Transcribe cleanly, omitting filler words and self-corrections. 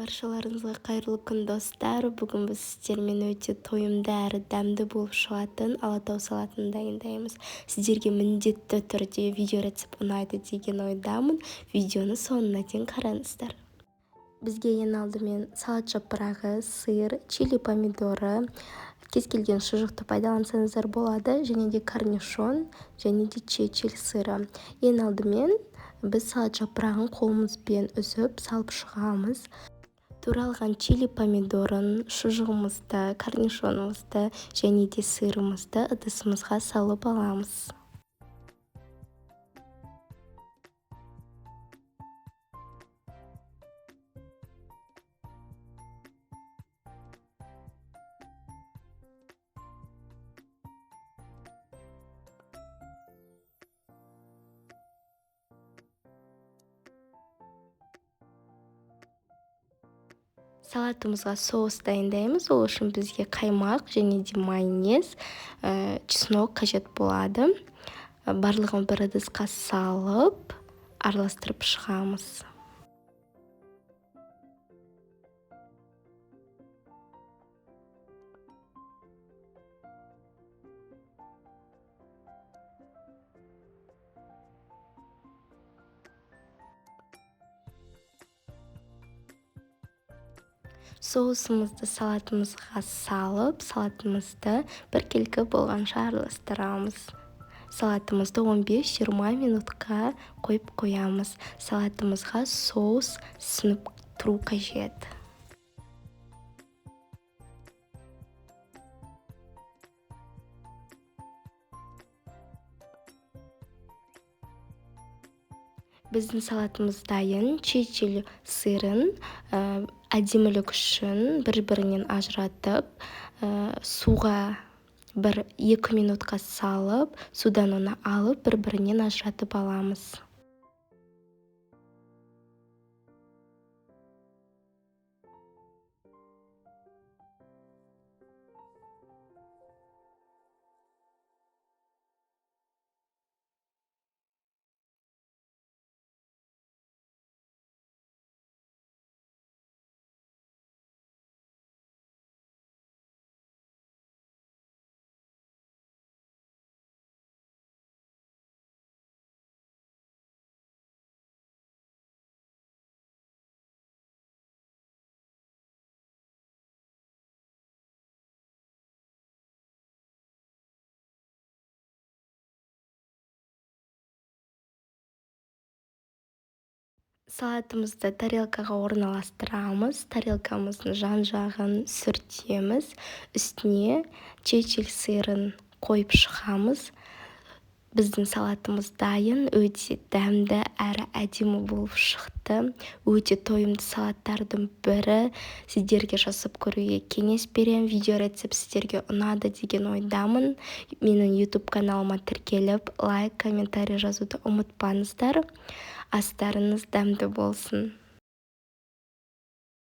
Баршаларыңызға қайырлы күн, достар! Бүгін біз сіздермен өте тойымды әрі дәмді болып шығатын Алатау салатын дайындаймыз. Сіздерге міндетті түрде видео рецепт ұнайды деген ойдамын. Видеоны соңына дейін қараңыздар. Бізге ең алдымен салат жапырағы, сыр, чили помидоры, кез келген шұжықты пайдалансаңыздар болады, және де корнишон, және де чечил сыры. Ең алдымен біз салат жапырағын қолымызбен үзіп салып шығамыз. Туралған чили помидорын, шұжығымызды, корнишонымызды және де сырымызды ыдысымызға салып аламыз. Салатымызға соус дайындаймыз. Ол үшін бізге қаймақ және де майонез, чеснок қажет болады. Барлығын бір ыдысқа салып, араластырып шығамыз. Соусымызды салатымызға салып, салатымызды біркелкі болғанша араластырамыз. Салатымызды 15-20 минутқа қойып қоямыз. Салатымызға соус сіңіп тұру қажет. Біздің салатымыз дайын. Чечил сырын әдемілік үшін бір-бірінен ажыратып, суға 1-2 минутқа салып, судан оны алып, бір-бірінен ажыратып аламыз. Салатымызды тарелкаға орналастырамыз. Тарелкамыздың жан-жағын сүртеміз. Үстіне чечил сырын қойып шығамыз. Біздің салатымыз дайын, өте дәмді әрі әдемі болып шықты. Өте тойымды салаттардың бірі. Сіздерге жасап көруге кеңес беремін. Видео рецепт сіздерге ұнады деген ойдамын. Менің YouTube каналыма тіркеліп, лайк, комментарий жазуды ұмытпаңыздар. Астарыңыз дәмді болсын.